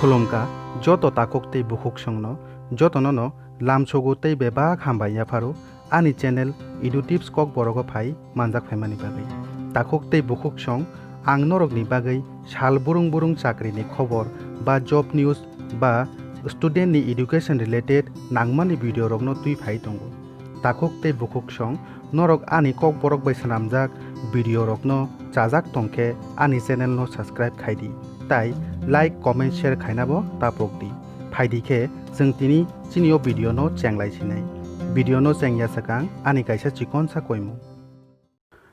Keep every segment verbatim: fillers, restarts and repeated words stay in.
Khulumkha joto takhuk tei bukhuksongno, jotono no lamsogo tei bebak hambai yapharo ani channel Edu Tips Kokborogo phai manjak phaimani bagwi. Takhuk tei bukhuksong, ang norokni bagwi sal burung burung chakrini khobor ba job news ba student ni education related nangmani video rokno twi phai tongo. Takhuk tei bukhuksong, norok ani Kokborok bai swnamjak video rokno chajak tongkhe ani channel no subscribe khaidi, tai like, comment, share khainabo tapokdi. Phaidi khe chwng tini chini o video no chenglai sinai. Video no chengya swkang ani kaisa chikonsa koimung.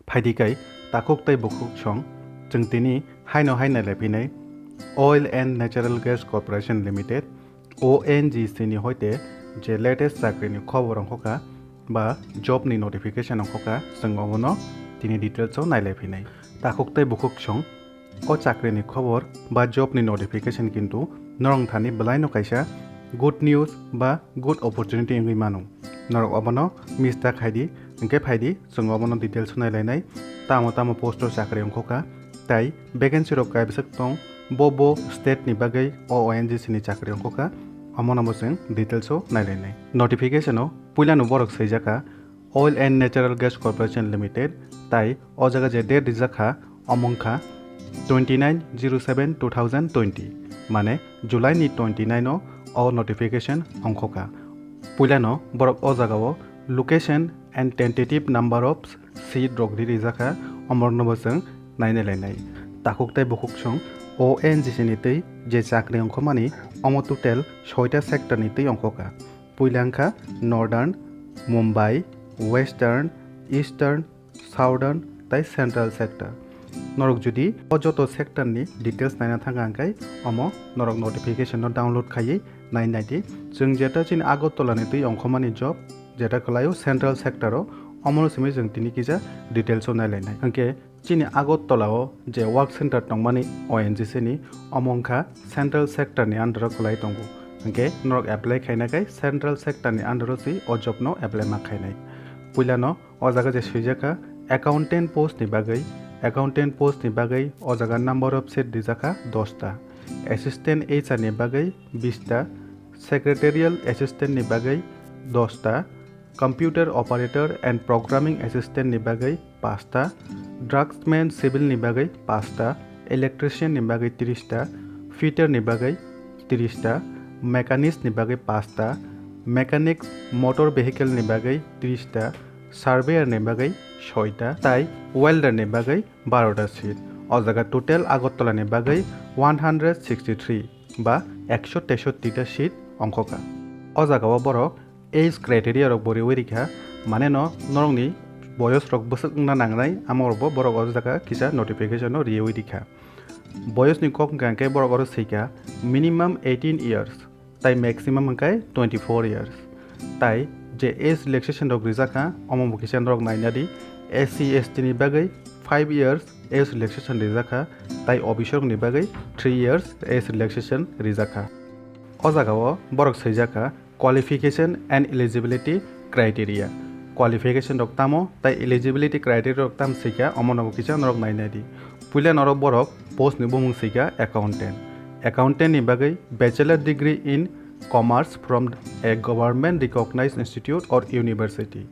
Phaidi kai takhuk tei bukhuksong, chwng tini haino hai nailai phinai Oil and Natural Gas Corporation Limited, O N G C ni hoite je latest chakrini khobor ongkhoka ba job ni notification ongkhoka, chwng obono tini details o nailai phinai. Takhuk tei bukhuksong, o chakrini khobor ba job ni notification kintu norok thani bwlaino kaisa good news ba good opportunity wngwi mano. Norok obono miss ta khaidi, hwnkhe phaidi chwng obono details o nailainai, tamo tamo post o chakri ongkhoka, tai vacancy rok kaibwswk tong, bo bo state ni bagwi o O N G C ni chakri ongkhoka, omono bo chwng details o nailainai. Notification o puilano borok swijaka Oil and Natural Gas Corporation Limited, tai o jaga je date rijak kha, omo wngkha twenty nine zero seven two thousand twenty, mane July ni twenty nine o o notification ongkhoka. Puilano borok o jaga o location and tentative number of seat rok ri rijak kha, omorokno bo chwng nainai lainai. Takhuk tei bukhuksong, O N G C ni twi je chakri ongkhomani, omo total soita sector ni twi ongkhoka. Puila wngkha Northern, Mumbai, Western, Eastern, Southern tai Central sector. Norok jodi o joto sector ni details naina thangkha hwnkhe, omo norok notification no download khaiwi nai naidi. Chwng jeta chini Agartala ni twi ongkhomani job, jeta kwlaio Central sector o, omono simi chwng tini kisa details o nailainai. Hwnkhe chini Agartala o je work center tongmani O N G C ni, omo wngkha Central sector ni under o kwlai tongo. Hwnkhe norok apply khaina khai Central sector ni under o se o job no apply ma khainai. Puilano o jaga je swijak kha accountant post ni bagwi, accountant post ni bagwi o jaga number of seat rijak kha dos ta, assistant H R ni bagwi bis ta, secretarial assistant ni bagwi dos ta, computer operator and programming assistant ni bagwi paanch ta, draftsman civil ni bagwi paanch ta, electrician ni bagwi tris ta, fitter ni bagwi tris ta, mechanist ni bagwi paanch ta, mechanic motor vehicle ni bagwi tris ta, surveyor ni bagwi soi ta, tai welder ni bagwi baro ta seat. O jaga total Agartala ni bagwi one hundred sixty three ba ekso tesotti ta seat ongkhoka. O jaga o borok age criteria rok bo riwi rikha, mane no norokni boyos rok bwswk wngna nangnai, amo rokbo borok o jaga kisa notification no riwi rikha. Boyos ni kok hwnkha hwnkhe borok oro swikha minimum eighteen years, tai maximum hwnkhe twenty four years. Tai je age relaxation rok rijak kha, omo bo kisa norok naina di, S C S T ni bagwi five years age relaxation rijak kha, tai O B C rok ni bagwi three years age relaxation rijak kha. O jaga o borok swijak kha qualification and eligibility criteria. Qualification rok tamo tai eligibility criteria rok tam swikha, omo no bo kisa norok naina di. Puila norok borok post ni bumung swikha accountant. Accountant ni bagwi bachelor degree in commerce from a government recognized institute or university.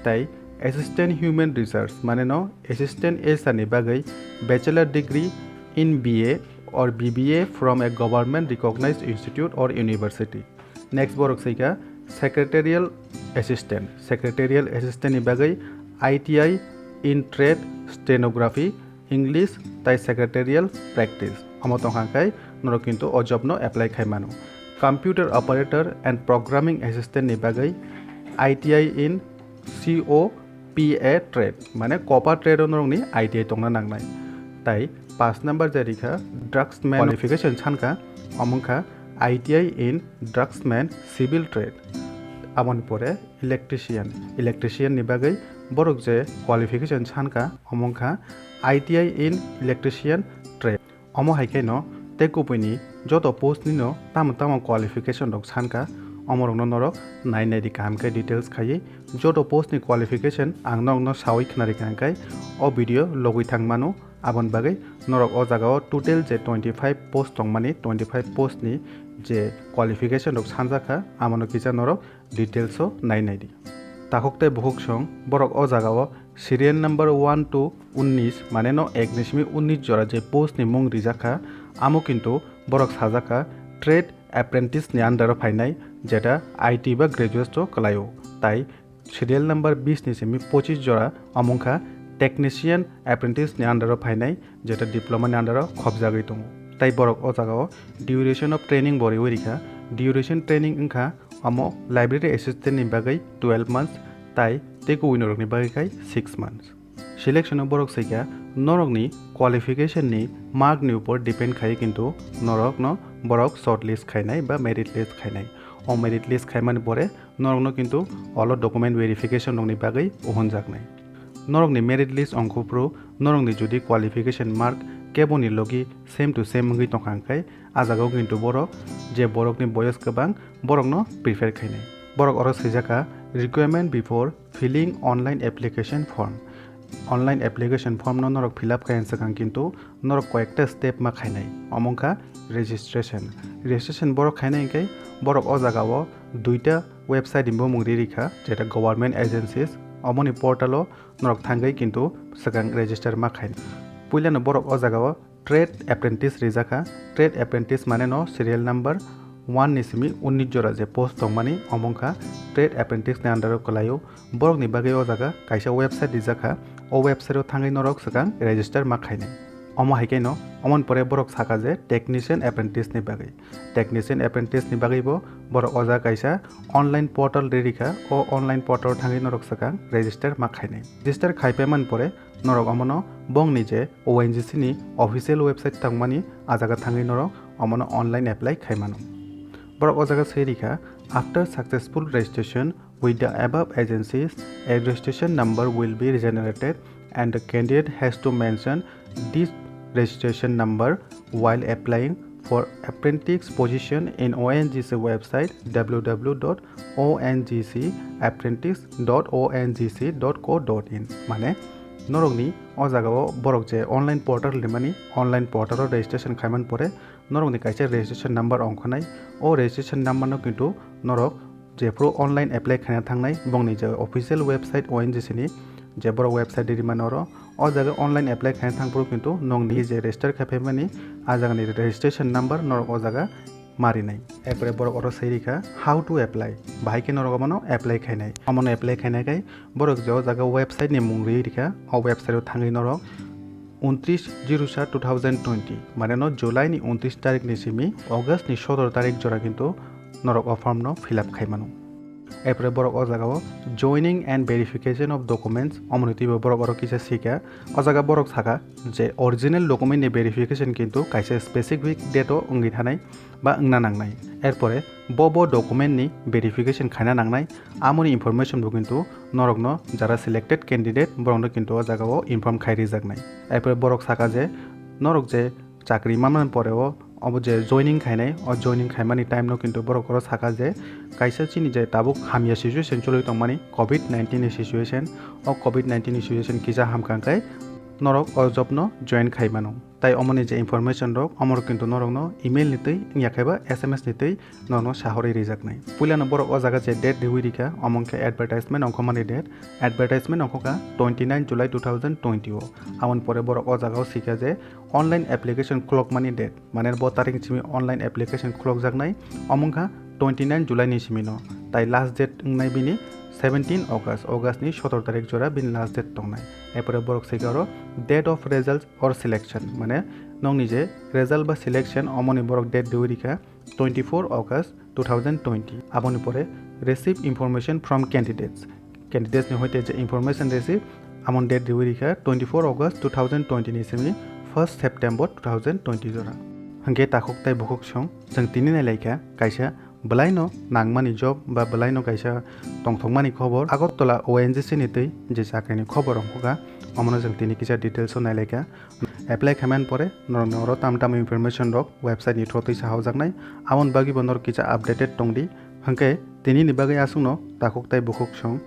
Tai assistant human resource, mane no assistant H R ni bagwi bachelor degree in B A or B B A from a government recognized institute or university. Next borok swikha secretarial assistant. Secretarial assistant ni bagwi I T I in trade, stenography, English tai secretarial practice. Omo tongkha hwnkhe norok kintu o job no apply khai mano. Computer operator and programming assistant ni bagwi I T I in C O P A trade, mane copper trade o norokni I T I tongna nangnai. Tai paanch number je rikha draftsman qualification sankha, omo wngkha I T I in draftsman civil trade. Aboni pore electrician, electrician ni bagwi borok je qualification sankha, omo wngkha I T I in electrician trade. Omo hai khe no tei kubui ni joto post ni no tamo tamo qualification rok sankha, Omorokno norok nai nai di kaham khe details khaiwi. Joto post ni qualification ang norokno sawi khna rikha hwnkhe o video logwi thang mano. Aboni bagwi norok o jaga o total je twenty five post tongmani, twenty five post ni je qualification rok sanjakha, amono kisa norok details o nai nai di. Takhuk tei bukhuk song borok o jaga o serial number one to unnish, mane no ek ni simi unnish jora je post ni mung rijak kha, amo kintu borok sajak kha trade apprentice ni under o phainai, jeta I T ba graduate o kwlai o. Tai serial number bish ni simi pochish jora omong kha technician apprentice ni under o phainai, jeta diploma ni under o khopjagwi tongo. Tai borok o jaga o duration of training bo riwi rikha. Duration training wngkha omo library assistant ni bagwi twelve months, tai tei kubui norok ni bagwi khai six months. Selection o borok saikha norokni qualification ni mark ni upor depend khai, kintu norokno borok shortlist khainai ba merit list khainai. O merit list khaimani pore norokno kintu olo document verification rokni bagwi uhunjaknai. Norokni merit list ongkhu phuru norokni jodi qualification mark keboni logi same to same wngwi tongkha, hwnkhe a jagao kintu borok je borokni boyos kwbang borokno prefer khainai. Borok oro swijak kha, "Requirement before filling online application form." Online application form no norok fill up khaina swkang kintu norok koyekta step ma khainai, omo wngkha registration. Registration borok khainai hwnkhe borok o jaga o duita website ni bumung ri rikha, jeta government agencies, omoni portal o norok thangwi kintu swkang register ma khainai. Puilano borok o jaga o trade apprentice rijak kha. Trade apprentice mane no serial number one ni simi unnish jora je post tongmani, omo wngkha trade apprentice ni under o kwlaio. Borokni bagwi o jaga kaisa website rijak kha. O website o thangwi norok swkang register ma khainai. Omo hai khe no, omoni pore borok sakha je technician apprentice ni bagwi. Technician apprentice ni bagwi bo borok o jaga kaisa online portal ri rikha. O online portal thangwi norok swkang register ma khainai. Register khai paimani pore norok omono bongni je O N G C ni official website tangmani, a jaga thangwi norok omono online apply khai mano. Borok o jaga swi rikha, "After successful registration with the above agencies, a registration number will be generated and the candidate has to mention this registration number while applying for apprentice position in O N G C website w w w dot o n g c apprentice dot o n g c dot co dot in." Mane, norokni o jaga o borok je online portal rimani, online portal o registration khaimani pore norokni kaisa registration number ongkhanai. O registration number no kintu norok jephuru online apply khaina thangnai, bongni je official website O N G C ni je borok website rimani oro, o jaga online apply khaina thangphuru kintu nokni je register khai phaimani, a jagani registration number norok o jaga ma rinai. Erpore borok oro sai rikha, "How to apply?" Bahai khe norok omono apply khainai. Omono apply khainai khai borok je o jaga website ni mung ri rikha, o website o thangwi norok untris zero sat two thousand twenty, mane no July ni untris tarik ni simi August ni sotor tarik jora kintu norok o form no fill up khai mano. Erpore borok o jaga o joining and verification of documents omoni twibo borok oro kisa sikha. O jaga borok sakha je original document ni verification kintu kaisa specific date o wngwi thanai ba wngna nangnai. Erpore bo bo document ni verification khaina nangnai, amoni information bo kintu norokno jara selected candidate borokno kintu o jaga o inform khai rijaknai. Erpore borok sakha je norok je chakri manmani pore o obo je joining khainai, o joining khaimani time no kintu borok oro sakha je kaisa chini je tabuk hamya situation choli tongmani covid nineteen ni situation, o covid nineteen ni situation kisa hamkha hwnkhe norok o job no join khai mano. Tai omoni je information rok, omorok kintu norokno email ni twi wngya khe ba S M S ni twi norokno sahorwi rijaknai. Puilano borok o jaga je date riwi rikha, omo wngkha advertisement ongkhormani date. Advertisement ongkhorkha twenty nine July two thousand twenty o. Aboni pore borok o jaga o sikha je online application khulokmani date, mane bo tarik ni simi online application khulokjaknai, omo wngkha twenty nine July ni simi no. Tai last date wngnai bini seventeen August, August ni sotor tarik jora bini last date tongnai. Erpore borok sikha oro date of result or selection, mane nokni je result ba selection, omoni borok date riwi rikha twenty four August two thousand twenty. Aboni pore receive information from candidates. Candidates ni hoite je information receive, amon date riwi rikha twenty four August two thousand twenty ni simi first September two thousand twenty jora. Hwnkhe takhuk tai bukhuk song, chwng tini nailaikha kaisa bwlaino nangmani job ba bwlaino kaisa tongthokmani khobor. Agartala O N G C ni twi je chakrini khobor ongkhokha, omono chwng tini kisa details o nailaikha. Apply khaimani pore norokni oro tam tam information rok website ni through twi sahojaknai, aboni bagwi bo norok kisa updated tongdi. Hwnkhe tinini bagwi aswkno takhuk tei bukhuk song.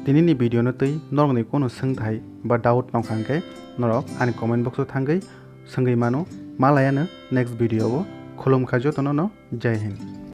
Tinini video no twi norokni kono swngthai ba doubt tongkha hwnkhe norok ani comment box o thangwi swngwi mano. Malayano next video o. Khulumkha jotono no, Jai Hind.